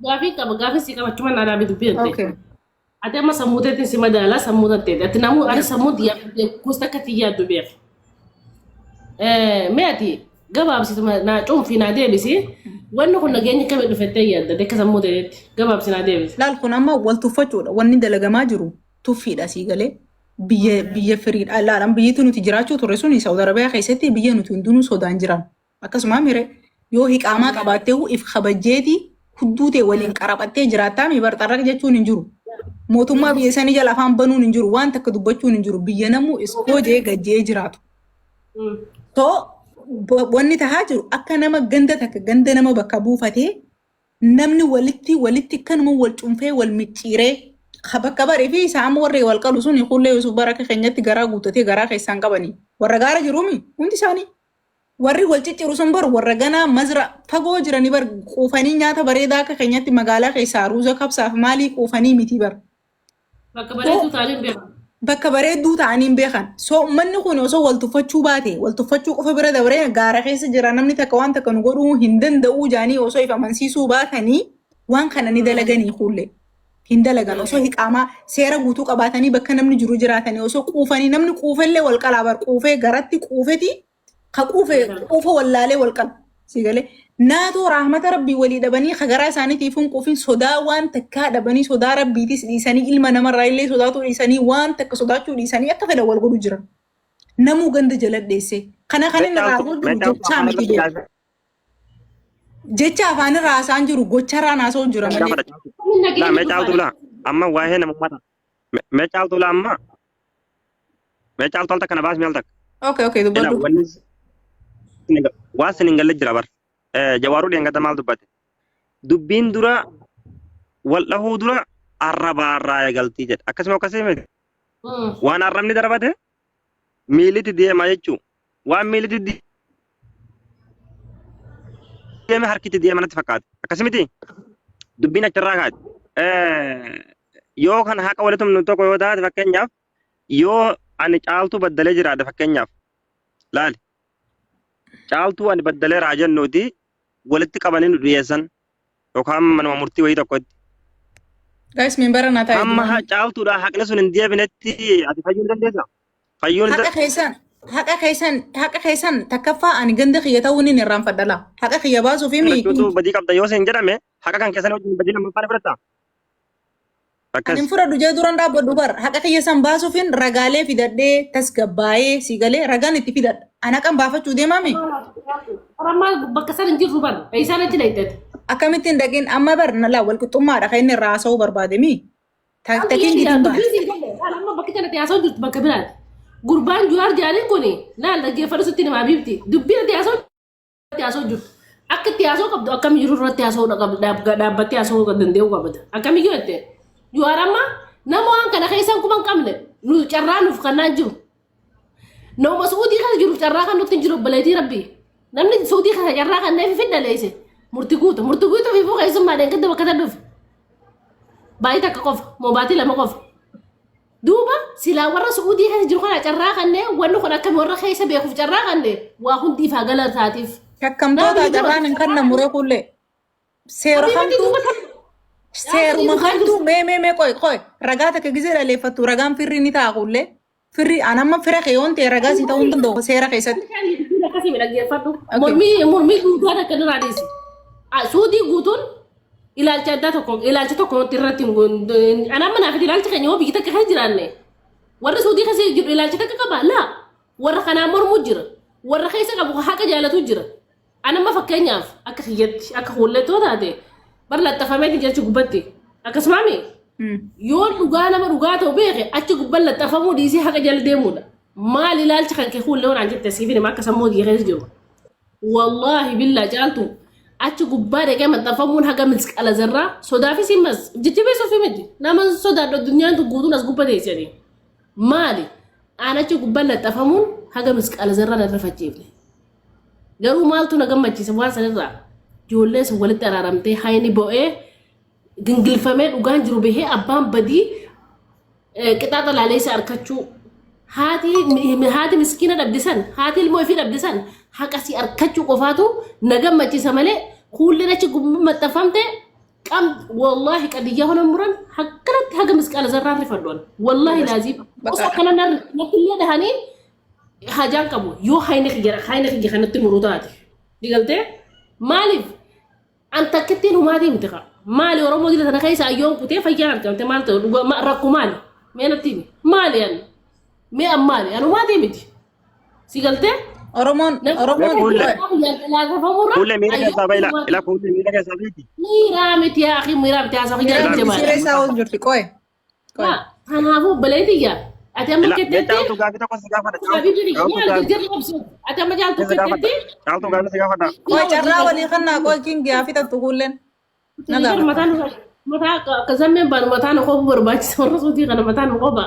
Gaafii qaba gaafii si qaba achuma naa dhaabi dubbii tante. Okay. Ati amma sammuu teetiin si madaala sammuu tanteeti. Ati namuu ani sammuu tiyyaa gosa akka tiyyaa yaaddu beeka. Mee ati gabaabsituma naa cuunfii naa deebisi. Wanni kun nageenya akkamii dhufettee yaadda akka sammuu teetitti gabaabsi naa deebisi. Laal kun amma wal tuffachuudha. Wanni dalagamaa jiru tuffiidha sii galee. Biyya biyya firiidha. Laal biyyatti nuti jiraachuu turre suni Saawud Arabiyaa keessatti biyya nuti hundinuu sodaan jiran. Akkasuma mire yoo hiqaamaa qabaattee if kabajjeeti hudduu ta'e waliin qaraphattee jiraattaa mi barxarraq jechuun hin jiru. Mootummaa biyya sanii jala afaan banuun hin jiru. Waan takka dubbachuun hin jiru. Biyya namuu iskoo jee gajjee jiraatu. So wanni tahaa jiru akka nama ganda takka ganda nama bakka buufatee namni walitti walitti akkanuma wal cunfee wal micciiree ka bakka barii fi isaa amma warri wal qalu sun kullee Yusuf bara akka keenyatti garaa guuttatee garaa keessaan qabanii warra gaara jiruumi hundi isaanii warri wal cicciru sun bar warra ganaa mazra fagoo jiranii bar quufanii nyaata bareedaa akka keenyatti magaalaa keessaa ruuza kabsaaf maalii quufanii miti bar. Bakka bareedduu ta'anii hin beekan. Bakka bareedduu ta'anii hin beekan. So uummanni kun osoo wal tuffachuu baate wal tuffachuu qofa bira dabree gaara keessa jira namni takka waan takka nu godhuu hin danda'uu jaanii osoo if amansiisuu baatanii waan kana ni dalaganii kuullee. Hin dalagan osoo hiqaamaa seera guutuu qabaatanii bakka namni jiru jiraatanii osoo quufanii namni quufellee wal qalaa bar quufee garatti quufeti ka quufe quufa wallaalee wal qala. Si galee naatoo rahmata rabbii walii dhabanii ka garaa isaaniitiif hin quufin sodaa waan takkaa dhabanii sodaa rabbiitis dhiisanii ilma namarraa illee sodaatuu dhiisanii waan takka sodaachuu dhiisanii akka fedhan wal godhu jiran. Namuu ganda jala dheessee. Kana kan inni irraa jiru jechaa miti beeku. Jecha afaan irraa haasa'an jiru gocharraan haasa'u jira malee. Laa mee caaltuu laa amma waa'ee namummaa mee caaltuu laa amma Mee caaltu al takka na baasi mee al takka. Okay, okay, Ila dubbadhu. wanni waan sin hin galle jira bar. Jawaaruu dheengadda maal dubbate? Dubbiin dura wal dhahuu dura arrabaarraa eegaltii jedhe. Akkasuma akkasii miti. Waan arrabni darbate miiliti deema jechuu. Waan miiliti deeme harkitti deema natti fakkaate. Akkasii miti. Dubbiin achirraa kaate. Yoo kan haqa walitti humnu tokko yoo taate fakkeenyaaf yoo ani caaltuu baddalee jiraadhe fakkeenyaaf laali caaltuu ani baddalee raa jennuuti walitti qabanii nu dhiyeessan yookaan manuma murtii wayii tokkotti. Guys, membara naa taa'e Hamma duraan. caaltuudhaa haqni sun hin deebinetti ati fayyuu ni dandeessaa? Fayyuu ni Haqa keessan, haqa keessan, haqa keessan takkaffaa ani ganda kiyya ta'uu niin irraanfadha laa. Haqa kiyya baasuuf himi. dandeessuutu badii qabda yoo siin jedhame haqa kan keessan wajjin badii lammaffaa ni fudhattaa? Ani Akkas. fudhadhu jee duran dhaabbadhu bar haqa kiyya san baasuufin ragaalee fidadhee tasgabbaa'ee si galee ragaan itti fidadha. An haqan baafachuu deemaami. Ammaa bakka san hin jirru bar. Isaan achi dhayxate. Akkamittiin dhaqin amma bar na laa walqixxummaadha kan inni irraa haasa'uu barbaade mi. Takin gidiin ba'a. Dubbii siin galle. Laal amma bakki kanatti haasa'u jirtu bakka biraati. Gurbaan Juwaar jaaliin kuni laal dhaggeeffadhu sitti nama abiibti. Dubbii ati haasa'u itti haasa'u jirtu. Akka itti haasa'u qabdu akkam jiru irratti haasa'uu dhaabbattee haasa'uu danda'uu qabda. Akkamiyyuu jette. Juwaar amma nama waan kana keessa hin quban qabne nu carraa nuuf kannaan jiru. Nama Suudii keessa jiru carraa kan nutti hin jiru obboleettii rabbii. Namni Suudii keessa carraa kan neefi fidda leesse. Murti guutu. Murti guutu fi fuuka keessummaa dheengadda bakka tan dhufe. Baay'ee takka qofa. Moo baatii lama qofa. Duuba silaa warra Su'uudii keessa jiru kana carraa kannee wanni kun akkami warra keessa beekuuf carraa kannee waa hundi ifaa gala taatiif. Shakkamtoota carraan hin kennamu ree kullee. Seera kamtuu seeruma kamtuu mee mee mee qoy qoy ragaa takka gizee dhaleeffattu ragaan firri ni ta'a kullee. Firri an amma fira kee yoon ta'e ragaa si ta'uu hin danda'u seera keessatti. Akkasii dhaggeeffadhu. Okay. Mormii mormii guutuu akka irraa dhiisi. Suudii guutuun ilaalcha addaa tokko ilaalcha tokko irratti hin an amma naaf ilaalcha keenya yoo biyyi takka keessa jiraanne Warri Suudii keessa jiru ilaalcha takka qaba? Laa. Warra kanaan mormuu jira. Warra keessa qabu haqa jaalatu jira. An amma fakkeenyaaf akka kiyyatti akka hullettoo taate bar laxxafameeti jira achi gubbatti. Akkasumaami yoo dhugaa nama dhugaa ta'u beeke achi gubbaan laxxafamuu dhiisee haqa jala deemuudha. Maal ilaalcha kan kee hullee waan jette siif hima akka sammuu kiyya keessa jiru. Wallaahi billaa caaltu achi gubbaa dhaqee maxxanfamuun haga misqala zarraa sodaafis himas jajjabeessuuf miti. Nama sodaadhu addunyaan tun guutuun as gubba teessanii. Maali? Aan achi gubbaan laxxafamuun haga misqala zarraa na rifachiifne. Garuu maaltu na gammachiisa waan sanirraa? Ijoolleen sun walitti araaramtee hayni bo'ee gingilfamee dhugaan jiru bahee abbaan badii qixaaxa laalee isa arkachuu haati haati miskiina dhabde san haati ilmoo ifii dhabde san haqa si arkachuu qofaatu na gammachiisa malee kuulleen achi gubbaa maxxanfamte qam wallaahi qadiyyaa honan muran akkanatti haga misqaala zarraan rifadhu an wallaahi laaziim osoo akkana natti illee dhahanii hajaan qabu yoo hayna kiyya hayna kiyya kanatti muru taate digaltee maaliif an takkittiin humaatii miti kaa maali oromoo dila tana keessa ayyoon kutee fayyaan argamte maal ta'u dhugaa rakko maali mee natti himi maali an mee an maali an humaatii miti si galtee Oromoon namni Oromoon Kuullee. laafamurra Kuullee miira keessaa bahi ila ila kuullee miira keessaa bahi. miiraa miti yaa akhi miiraa miti haasaa kiyya miira jamaadha. siree isaa ol jirti qoye. Qoye. Kanaafuu obboleetiyya ati amma Ila mee kettetti caaltuu gaafii tokko si gaafadha caaltuu habibi caaltuu maal gaafii jarri qabsu ati amma caaltu si gaafadha kettetti caaltuu gaafii si gaafadha. Qoye carraa walii kannaa qoye kingi haa fixattu kuulleen. Na Jar gaafata. mataan mataa akka zammeen baanu mataan qofa barbaachisa warra suutii kana mataan qofa.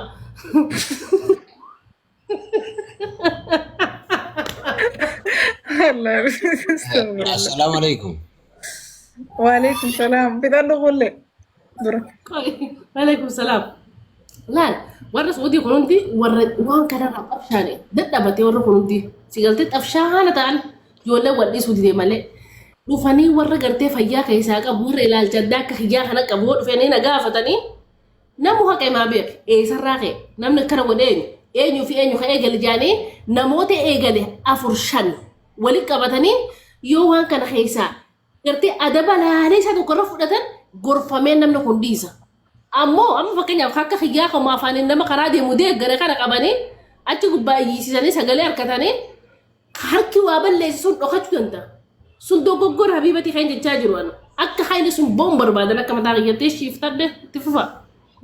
Assalaamu alaikum. Waalaikum salaam. Fixadhu kuullee. Dura. Waalaikum salaam. Laal warra suutii kun hundi warra waan kanarraa qabshaane dadhabatee warra kun hundi si galtee xabshaana ta'an ijoollee wal dhiisuu didee malee dhufanii warra gartee fayyaa keessaa qabu warra ilaalcha addaa akka kiyyaa kana qabu yoo dhufanii na gaafatanii Namu haqa himaa beeke eessarraa ka'e namni akkana godhe eenyu eenyuu fi eenyu ka eegale jaanii namoota eegale afur shan walitti qabatanii yoo waan kana keessaa gartee adaba laalee isaa tokko irra fudhatan gorfamee namni kun dhiisa. Ammoo amma fakkeenyaaf akka kiyyaa kama afaaniin nama karaa deemu deeggare kana qabanii achi gubbaa iyyisiisanii sagalee harkatanii Harki waa balleesse sun dhokachuu danda'a. Sun dogoggora habiibati kan jechaa jiru ana. Akka hayni sun ba'uun barbaadan akka mataa kiyyatti shiiftadhe itti fufa.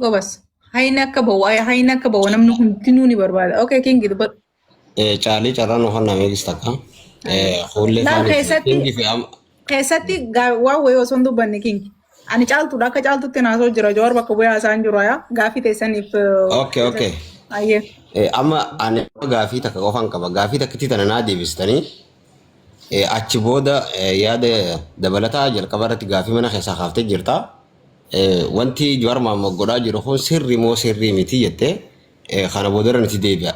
Gobas. Hayni akka ba'u hayni akka ba'u namni hundinuu ni barbaada. Okay kingi dubbadhu. Caalii carraan ufannaa meeqis takka. Kuullee Laal faanii fi keessatti kingi fi amma keessatti waan wayii osoo hin dubbanne kingi. Ani caaltuudha akka caaltutti naasoo jira Jawaar bakka bu'ee haasaan jiru yaa gaafii teessaniif. Okay okay. Ayyee. Amma ani gaafii takka qofaan qaba. Gaafii takkitti tana naa deebistanii achi booda yaada dabalataa jalqaba irratti gaafii mana keessaa kaaftee jirta. Wanti Jawaar Mohaammed godhaa jiru kun sirrii moo sirrii miti jettee kana boodarra nuti deebi'a.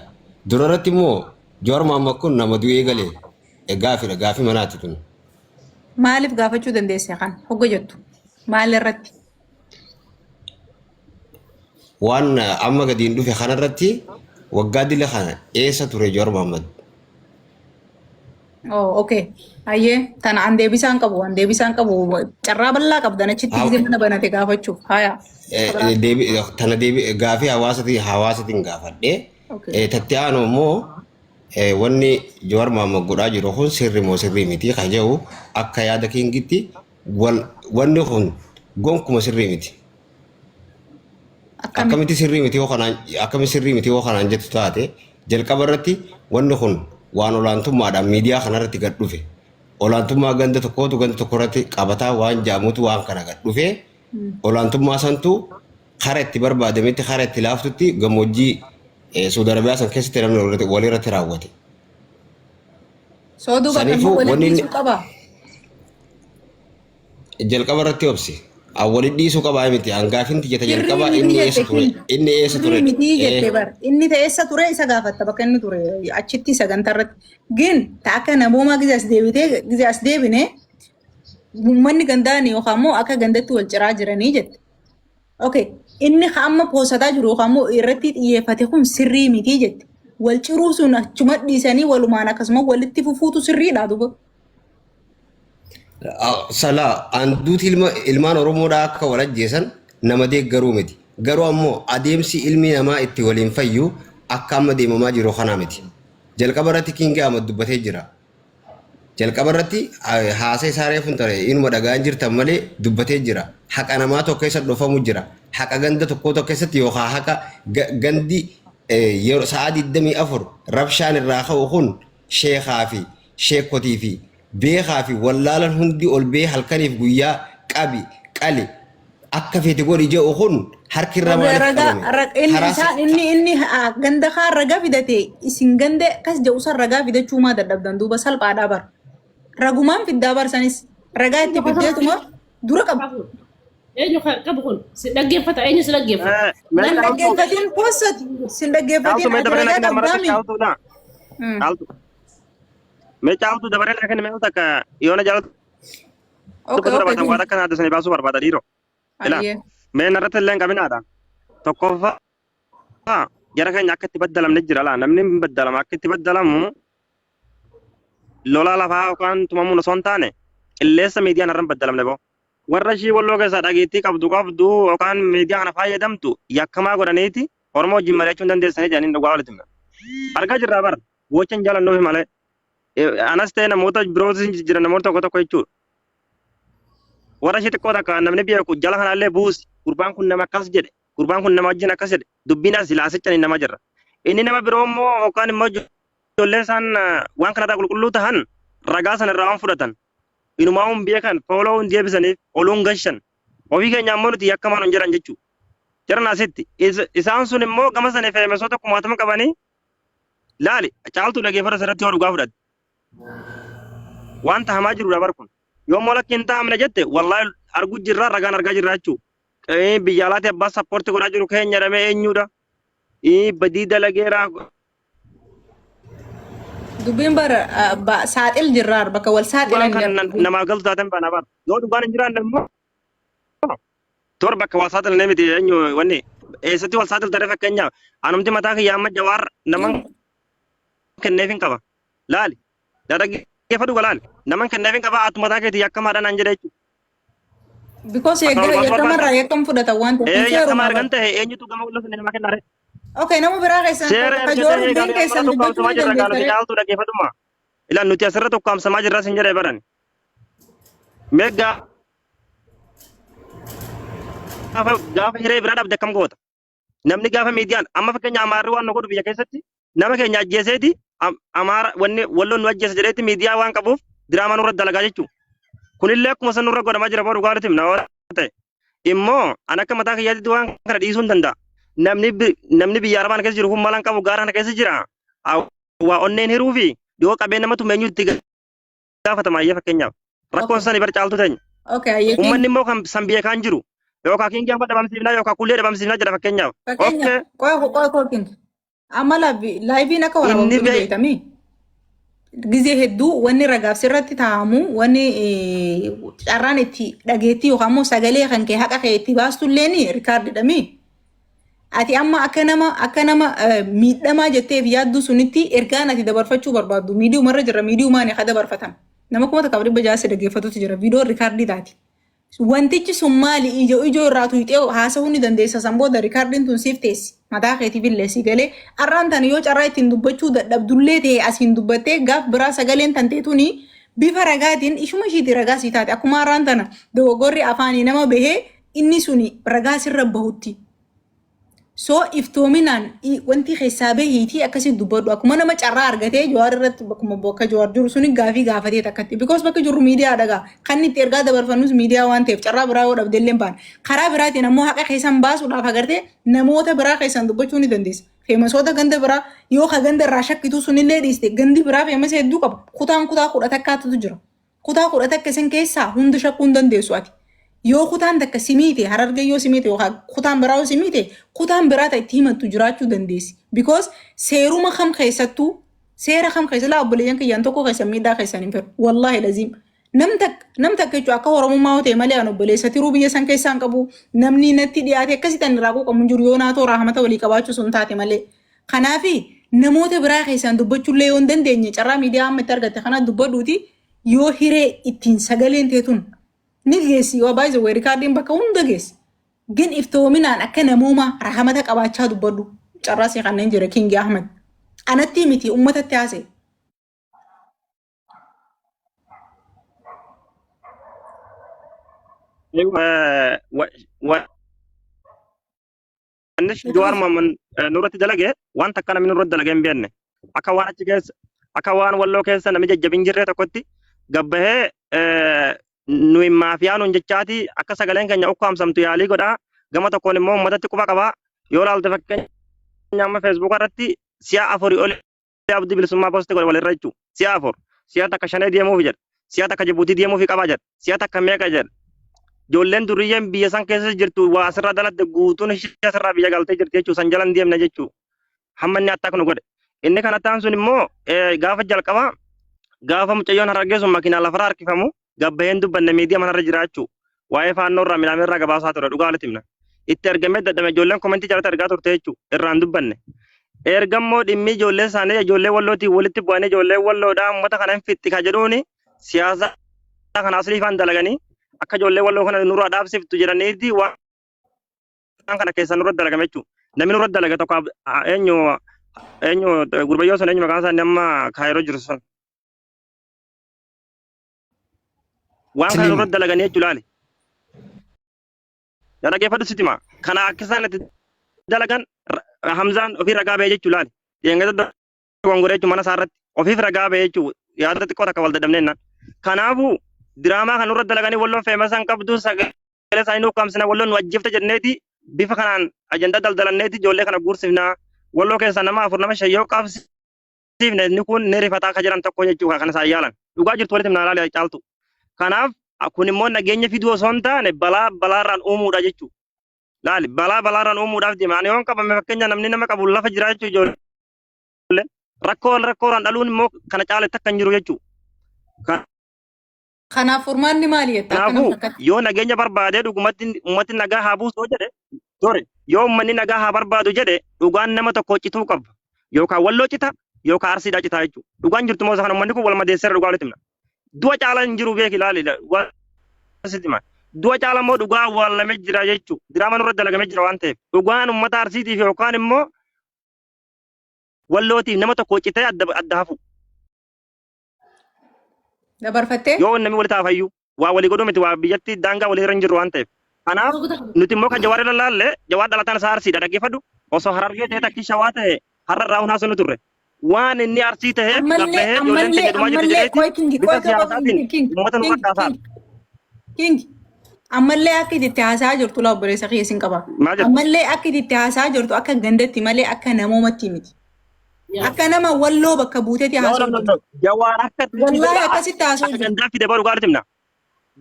Dura irratti immoo Jawaar Mohaammed kun nama du'ee galee gaafiidha gaafii manaati tun. Maaliif gaafachuu dandeesse kan hogga jettu maal irratti? Waan amma gadiin dhufe kanarratti waggaa dila kana eessa ture Jawaar Mohaammed? Oh, okay. Hayyee tana an deebisaan qabu an deebisaan qabu carraa bal'aa qabdan achitti gisee mana banate gaafachuuf haya. Tana deebi gaafii hawaasatiin hawaasatiin gaafadhe. Okay. Tatti aanu immoo Wanni Jawar Mohammed godhaa jiru kun sirri moo sirrii miti kan jedhu akka yaada Kingitti wal wanni kun gonkuma sirrii miti. Akkamitti? Akkamitti sirrii miti yoo kanaan akkamitti sirrii miti yoo kanaan jettu taate jalqaba irratti wanni kun waan olaantummaadhaan miidiyaa kanarratti gad dhufe. Olaantummaa ganda tokkootu ganda tokko irratti qabataa waan jedhamutu waan kana gad dhufe. Olaantummaa santu kara itti barbaadametti kara itti laaftutti gammoojjii Suudi Arabiyaa san keessatti namni walirratti raawwate. Soo duuba Saniifuu akkamii walitti wanni inni dhiisuu qaba? jalqaba irratti obsi. An walitti dhiisuu qabaa miti. An gaafin tiyya ta Sirrii jalqabaa miti inni jette eessa ture? king. Inni eessa Sirrii ture? miti jette Ee bar. Inni ta'e eessa ture isa gaafatta bakka inni ture achitti sagantaa irratti. Gin ta akka namoomaa gize as deebitee gize as deebine uummanni gandaani yookaan immoo akka gandatti wal ciraa jiranii jette. Okay. Inni ka amma poosataa jiru yookaan immoo irratti xiyyeeffate kun sirrii miti jette. Wal ciruu sun achuma dhiisanii walumaan akkasuma walitti fufuutu sirriidha duuba. Salaa an duuti ilma ilmaan Oromoodhaa akka wal ajjeesan nama deeggaruu miti. Garuu ammoo adeemsi ilmi namaa itti waliin fayyu akka amma deemamaa jiru kanaa miti. Jalqaba irratti King Ahmad dubbatee jira. Jalqaba irratti haasa isaa reefu hin tare inuma dhagaan jirtan malee dubbatee jira. Haqa namaa tokko keessa dhofamu jira. Haqa ganda tokkoo tokko keessatti yookaan haqa gandi yeroo sa'a 24 rabshaan irraa ka'u kun sheekaa fi sheekotii fi beekaa fi wallaalan hundi ol bee halkaniif guyyaa qabi qali akka feete godhi jedhu kun harki irra Raga maaliif raga qabame? inni Karaa isaan inni inni ganda kaan ragaa fidate isin ganda kas jedhu san ragaa fidachuu maa dadhabdan duuba salphaadhaa bar. Ragumaan fiddaa bar sanis ragaa itti fiddeetuma dura qabu. Eenyu kan qabu kun si dhaggeeffata eenyu si dhaggeeffata. Mee Sin caaltuu dhaggeeffatin possati sin dhaggeeffatin caaltuu mee ati dabaree ragaa naa kenni marata qabdaami. caaltuudha. Caaltuu mee caaltuu dabaree naa kenni mee takka yoona jaalatu Okay dubbatu okay barbaatan waan king. akka naaddu sanii baasuu barbaada dhiiroo. Ilaa Ayyee. mee narratti illee hin qabinaadha. Tokkoffaa jara keenya akka itti baddalamne jira laa namni hin baddalama akka itti baddalamu lola lafaa yookaan tumamuun osoo hin taane qilleessa miidiyaan irra hin baddalamne boo. Warra ishii walloo keessaa dhageettii qabdu qabdu yookaan miidiyaa kana fayyadamtu yakkamaa godhaniiti Oromoo wajjin mari'achuu hin dandeessanii jedhanii dhugaa walitti hima. Argaa jirraa bara gocha hin jaalannuufi malee. Anas ta'e namoota birootis hin jijjiiran namoota tokko tokko jechuudha. Warra ishee xiqqoo takka namni beeku jala kanallee buusi gurbaan kun nama akkas jedhe gurbaan kun nama wajjin akkas jedhe dubbiin as ilaasichanii nama jirra. Inni nama biroo immoo yookaan immoo ijoollee isaan waan kanarraa qulqulluu tahan ragaa sana irraa waan fudhatan inumaa hin beekan fooloo hin deebisaniif oluun gashan ofii keenya ammoo nuti yakkamaan hin jedhan jechuudha. Jiran asitti isaan sun immoo gama sana feemesoota kumaatama qabanii laali caaltuu dhageeffata asirratti yoo dhugaa fudhatte. Waan tahamaa jirudha bar kun. Yoo immoo lakki hin tahamne jette wallaahi arguu jirra ragaan argaa jirra jechuudha. Biyya alaatti abbaa sappoorti godhaa jiru keenya jedhamee eenyudha? Badii dalageera. Dubbiin bara saaxil jirraar bakka wal Dhugaan saaxilan kan jira. namaa galtu taateen baana bar. Yoo dhugaan hin jiraanne immoo torba bakka wal saaxilan miti eenyu wanni eessatti wal saaxiltare fakkeenyaaf anumti mataa kiyya amma jawaar naman kenneef hin qaba. Laali. Dhaggeeffadhu laali. Naman kenneef hin qaba atu mataa keetii yakkamaadha naan jedhe jechuudha. Because Akkana ol baasuu yakkamarraa barbaadda. yakkam fudhatan waan ta'eef kun Ee yakkama seeruma argan bara. ta'e eenyutu gama qulla sun nama kenna ree? Okay, nama biraa keessan Seera ka erga joorri ta'e hin egaa keessan nuti dubbachuu ukkaamsamaa ni jirra gaa nuti dandeessa ree? caaltuu dhaggeeffadhuma. Ilaa nuti asirratti ukkaamsamaa jirra sin jedhee baran. Mee gaafa gaafa hiree biraa dhabde akkam goota? Namni gaafa miidiyaan amma fakkeenya amaarri waan nu godhu biyya keessatti nama keenya ajjeeseeti amaara wanni walloon nu ajjeese jedheetti miidiyaa waan qabuuf diraamaa nurra dalagaa jechuudha. Kunillee akkuma san nurra godhamaa jira boo dhugaa nuti himna waan ta'e. Immoo an akka mataa kiyyaatti waan kana dhiisuu hin danda'a. Namni namni biyya arabaan keessa jiru kun malan qabu gaara kana keessa jira. Waa onneen hiruu fi yoo qabee nama tume eenyu itti gaafatama ayyee fakkeenyaaf. Rakkoon Okay. sani bar caaltu teenya. Okay, ayyee Uummanni immoo kan san biyya kaan jiru yookaan kiingii amma dhabamsiifnaa yookaan kullee dhabamsiifnaa jedha fakkeenyaaf. Fakkeenya Okay. qoy qoy qoy king. Amma laayiviin akka Inni waraabamtu ni bee beektamii. Gizee hedduu wanni ragaaf sirratti taa'amu wanni carraan itti dhageettii yookaan immoo sagalee kan kee haqa kee itti baastu illee rikaardidhami. Ati amma akka nama akka nama miidhamaa jetteef yaadduu sunitti ergaan ati dabarfachuu barbaaddu miidiyumarra jira miidiyumaan ka dabarfatan. Nama 1600 si dhaggeeffatutu jira viidiyoon rikaardii taati. Wantichi sun maali ijoo ijoo irraa tuyxee haasa'uu ni dandeessa san booda rikaardiin tun siif teessi mataa keetiif illee si galee arraan tana yoo carraa ittiin dubbachuu dadhabdullee ta'e asiin dubbattee gaaf biraa sagaleen tantee tuni bifa ragaatiin ishuma ishiiti ragaa sii taate akkuma arraan tana dogoggorri afaanii nama bahee inni suni ragaa sirra bahutti. So iftoominaan wanti keessaa bahiitii akkasitti dubbadhu akkuma nama carraa argatee Jawaar irratti bakkuma bakka Jawaar jiru suni gaafii gaafatee takkatti because bakki jirru miidiyaa dhagaa kan itti ergaa dabarfannus miidiyaa waan ta'eef carraa biraa yoo dhabde illee baana karaa biraatiin ammoo haqa keessan baasuudhaaf agartee namoota biraa keessan dubbachuu ni dandeessa feemasoota ganda biraa yoo ka ganda irraa shakkituu sunillee dhiiste gandi biraa feemasa hedduu qaba kutaan kutaa kudha takkaatutu jira Kutaa 11 isin keessaa hunda shakkuu hin dandeessu ati. Yoo kutaan takka si miite harargee yoo si miite yookaan kutaan biraa yoo si miite kutaan biraa ta itti himattu jiraachuu dandeessi. Because seeruma kam keessattuu seera kam keessa laa obboleeyyan kiyyaan tokko keessan miidhaa keessan hin fedhu. Wallaahi laziim. Nam takka nam takka jechuun akka Oromummaa yoo ta'e malee an obboleessa tiruu biyya san keessaa hin qabu. Namni natti dhiyaate akkasitti an irraa quuqamu hin jiru yoo naatoo raahmata walii qabaachuu sun taate malee. Kanaafi namoota biraa keessaan dubbachuullee yoo hin dandeenye carraa miidiyaa amma itti argatte kana dubbadhuuti yoo hiree ittiin sagaleen teetun ni geessi yoo baay'ee way rikaardiin bakka hunda geessi. Gin iftoominaan akka namoomaa rahamata qabaachaa dubbadhu. Carraa si kanneen jira Kingi Ahmad. Anatti miti uummatatti haasa'e. Wanni Jawaar Mohaammed nurratti dalage waan takka namni nurratti dalage hin beekne. Akka waan achi keessa akka waan walloo keessa namni jajjabin jirree tokkotti gabbahee nuyi maafiyaa nuun jechaati akka sagaleen keenya ukkaamsamtu yaalii godhaa. Gama tokkoon immoo uummatatti quba qabaa. Yoo ilaalte fakkeenya amma feesbuuka irratti si'a afurii oli abdii bilisummaa posti godhe walirra jechuudha. Si'a afur. Si'a takka shanee deemuuf jedha. Si'a takka Jibuutii deemuuf qaba jedha. Si'a takka meeqa jedha. Ijoolleen durriyyeen biyya san keessa jirtu waa asirraa daladde guutuun ishee asirraa biyya galtee jirti jechuudha. San jalan deemna jechuudha. Hamma inni attaak nu godhe. Inni kan attaan sun immoo gaafa jalqabaa gaafa mucayyoon harargee sun makiinaa lafarraa harkifamu gabbaheen dubbanne miidiyaa manarra jiraachuu waa'ee faannoo irraa midhaan irraa gabaasaa ture dhugaa walitti himna. Itti ergamee dadhame ijoolleen komentii jalatti argaa turte jechuu irraan dubbanne. Ergammoo dhimmi ijoollee isaanii ijoollee wallootiin walitti bu'anii ijoollee walloodhaa uummata kana hin fixxi ka jedhuuni siyaasa kana aslii ifaan dalaganii akka ijoollee walloo kana nurraa dhaabsiftu jedhaniiti waan kana keessa nurra dalagame jechuudha. Namni nurra dalage tokko eenyu eenyu gurbayyoo sun eenyu maqaan isaanii amma kaayiroo jiru sun. Waan kana Slim. nurra dalaganii jechuudha laali. Na dhaggeeffadhu sitti hima. Kana akka isaan itti dalagan Hamzaan ofii ragaa ba'ee jechuudha laali. Dheengadda dogongoree jechuudha mana isaa irratti ofiif ragaa ba'ee jechuudha yaada xiqqoo takka wal dadhabnee jennaan. Kanaafuu diraamaa kan nurra dalaganii walloon feemasa hin qabdu sagalee isaanii nu ukkaamsina walloon nu ajjeefte jenneeti bifa kanaan ajandaa daldalanneeti ijoollee kana guursifna. Walloo keessaa nama afur nama shan yoo qabsiifne inni kun ni rifataa akka jedhan tokko jechuudha kan isaan yaalan. Dhugaa jirtu walitti himnaa laali caaltu. Kanaaf kun immoo nageenya fiduu osoo hin taane balaa balaarraan uumuudha jechuudha. Laali balaa balaarraan uumuudhaaf deema. Ani yoon qabame fakkeenya namni nama qabu lafa jira jechuudha ijoolleen. Rakkoo rakkoorraan dhaluun immoo kana caaletti akka hin jiru jechuudha. Kanaaf furmaanni maali jetta akka nama Kanaafuu takkatti? yoo nageenya barbaadee dhugumatti uummatni nagaa haa buusu yoo jedhe sorry yoo uummanni nagaa haa barbaadu jedhe dhugaan nama tokko cituu qaba. Yookaan walloo cita yookaan arsiidhaa citaa jechuudha. Dhugaan jirtu moo isa kana uummanni kun wal madeesseera dhugaa walitti himna. Du'a caala hin jiru beeki ilaali dhugaa sitti hima. Du'a caala immoo dhugaa awwaalamee jira jechuudha. Diraama nurra dalagamee jira waan ta'eef. Dhugaan uummata arsiitiif yookaan immoo wallootiif nama tokko citee adda adda hafu. Dabarfattee? Yoo namni wali taafayyuu waa walii godhuu miti waa biyyatti daangaa walii irra hin jirru waan ta'eef. Kanaaf nuti immoo kan jawaar irra laalle jawaar dhalataan isaa arsiidha dhaggeeffadhu osoo harargee ta'e takkii shawaa ta'e har'a irraa hunaa sunu turre. Waan inni arsii ta'eef Ammallee gabbahee ijoolleen ammallee teenya dhumaa jirti ammallee jedheeti qoy kingi bifa qoy qoy qoy siyaasaatiin kingi uummata nu kingi fakkaasaa. kingi kingi ammallee akka itti haasa'aa jirtu laa obboleessa kiyya sin qaba. Maal jettu? Ammallee akka itti haasa'aa jirtu akka gandatti malee akka namoomatti miti. Akka nama walloo bakka buuteeti No, no, haasa'u no, jirtu. no. Jawaar akka Wallaahi akkasitti haasa'u akka jirtu. gandaa fide baru gaariitti himna.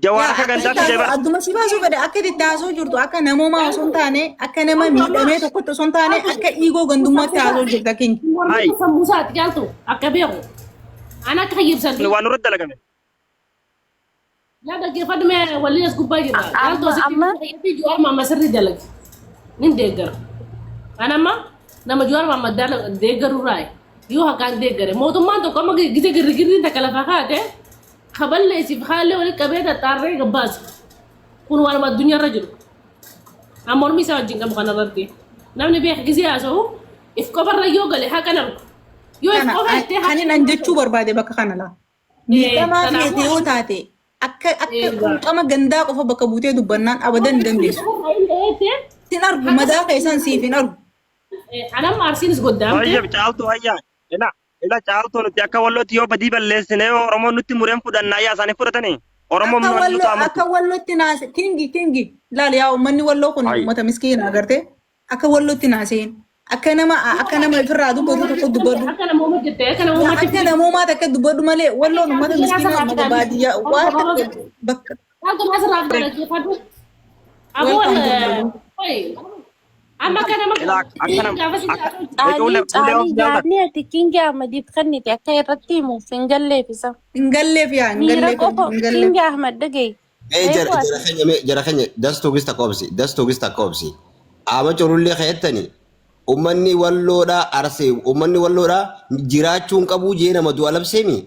Jawaar Yaa akka gandaa akkasitti fide haasa'u bara. adduma si baasuu fedhe akka itti haasa'u jirtu akka namoomaa osoo hin taane akka nama miidhamee tokkotti osoo hin taane akka iigoo gandummaatti haasa'u jirta kingi. Hai. Warri sammuu isaati jaaltu akka beeku. Ana akka fayyibsan. Waan nurratti dalagame. Yaa dhaggeeffadhu mee waliin as gubbaa jirra. Jaaltu Amma asitti amma fayyadii Jawaar Maamma sirrii dalage. Nin deeggara. Ana amma nama Jawaar Maamma deeggaru irraa yoo haqaan deeggare mootummaan tokko amma gise girrigirriin takka lafaa kaate kaballeessiif haalli walitti qabee tattaarree gabbaasa. Kun waanuma addunyaarra jiru. Amma mormii isaa wajjin qabu kanarratti. Namni beek gisee haasa'u if qofarra yoo gale haqa nargu. Yoo if Kana qofa ittee kan haqa inni jechuu barbaade bakka kana laa. Miidhamaa Kanaafuu feete yoo taate akka akka Eegaa. quuqama gandaa qofa bakka buutee dubbannaan abadan hin dandeessu. Sin argu madaa keessan siif hin argu. Anam arsiinis goddaamte. Tayyib caaltuu hayyaa. Ila ila caaltuu nuti akka wallootti yoo badii balleessine Oromoon nutti mureen fudhannaa yaa isaanii fudhatanii. Oromoon Akka nu walloo taamurtu. akka wallootti naase kingi kingi laal yaa uummanni walloo kun Ayi. uummata miskiina agartee akka wallootti naaseen akka nama akka nama ofirraa dubbatu tokko dubbadhu. Akka nama jette akka nama Yaa uumatti akka namoomaa takka dubbadhu malee walloon uummata miskiinaa uummata baadiyyaa waan takka bakka Caaltuu maasirraa fi dhaggeeffadhu. Aboon welcome to oi amma akka nama Ila akka nama gaafa si akka Caalii ulee ulee caalii of jaalladha. yaadni ati Kingi Ahmadiif kennite akka irratti himuuf hin galleef isa. hin galleef yaa hin Miira galleef qofa hin galleef. Kingi Ahmad dhaga'i. Mee jara Reefu ati jara keenya mee jara keenya dastuu gista koobsi dastuu gista koobsi. Ama culullee keettani ummanni walloodhaa arsee ummanni walloodhaa jiraachuu hin qabuu jee nama du'a labseemi.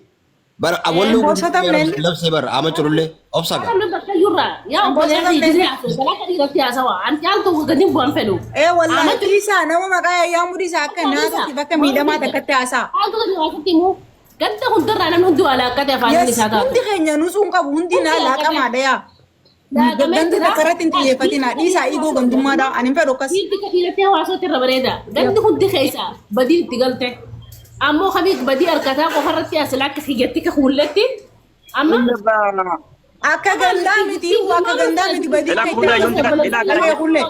Bara walloo Hin boosotamne inni. labsee bara ama culullee obsa gaa. Namni bakka iyyuurraa yaa obboleessa Boosotamne gisee inni. haasawaa balaa kan irratti haasawaa an caaltu gadi bu'an fedhu. Ee wallaahi Amatu dhiisaa nama maqaa yaayyaa mudhiisaa akka naatatti bakka miidhamaa takkatti haasaa. caaltu gadi waaqatti immoo ganda hundarraa namni hundi waa laaqqate afaan Yes, isaa taatu. hundi keenya nusuun hin qabu hundi naa laaqamaadha yaa. Laaqamee Ganda jira. takka irratti hin xiyyeeffatina. Dhiisaa igoo gandummaadha. Ani hin fedhu akkas. Dhiirri dhiirratti hawaasootti irra bareeda. Gandi hundi keessa badii itti galte. Ammoo kamii badii harkataa qofarratti as lakka kiyyatti ka huulletti. Amma Akka gandaa miti akka gandaa miti badii Ilaa keetti kuullee yoon argamuu ilaa qabdu. Kullee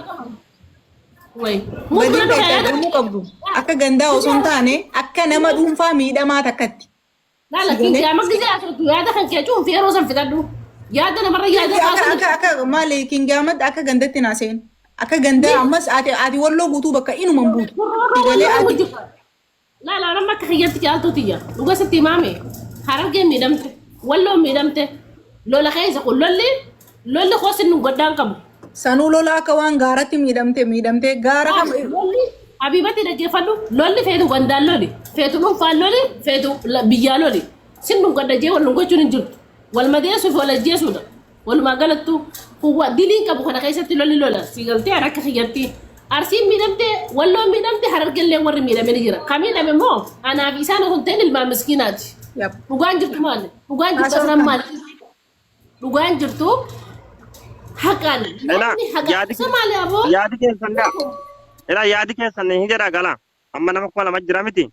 Way. badii keetti argamuu qabdu. Akka gandaa osoo hin taane akka nama dhuunfaa miidhamaa takkatti. Laala kingi amma gisee asirratti yaada kan kee cuunfi yeroo san fixadhu. Yaada namarra yaada Akka kaasuun akka akka maali King Ahmad akka gandatti naa seen. Akka gandaa ammas ati ati walloo guutuu bakka inuma hin buutu. Galee ati Laala nama akka kiyyatti caaltuu tiyya. Dhuga sitti himaame. Harargeen miidhamte. Walloon miidhamte. Lola keessa kun lolli lolli koos inni goddaan qabu. Sanuu lola akka waan gaaratti miidhamte miidhamte gaara kam Lolli Habiibatti dhaggeeffadhu. Lolli feetu gandaan loli. Feetu dhuunfaan loli. Feetu biyyaa loli. Sin nu gadda jee wal nu gochuun hin jirtu. Wal madeessuu fi wal ajjeesuudha. Walumaa galattu kuwwa diliin qabu kana keessatti lolli lola. Si galtee harka kiyyatti. Arsiin miidhamte, walloon miidhamte, harargellee warri miidhame ni jira. Ka miidhame immoo anaa fi isaan osoo hin ta'in ilmaan miskiinaati. Yap. Dhugaan jirtu maali? Dhugaan jirtu Haasawaa asirran kana. maali? Dhugaan jirtu haqaan Ilaa namni haqa yaadi isa maali aboo? yaadi keessan daa. Ilaa yaadi keessan hin jedhaa gala. Amma nama 2000 jira miti.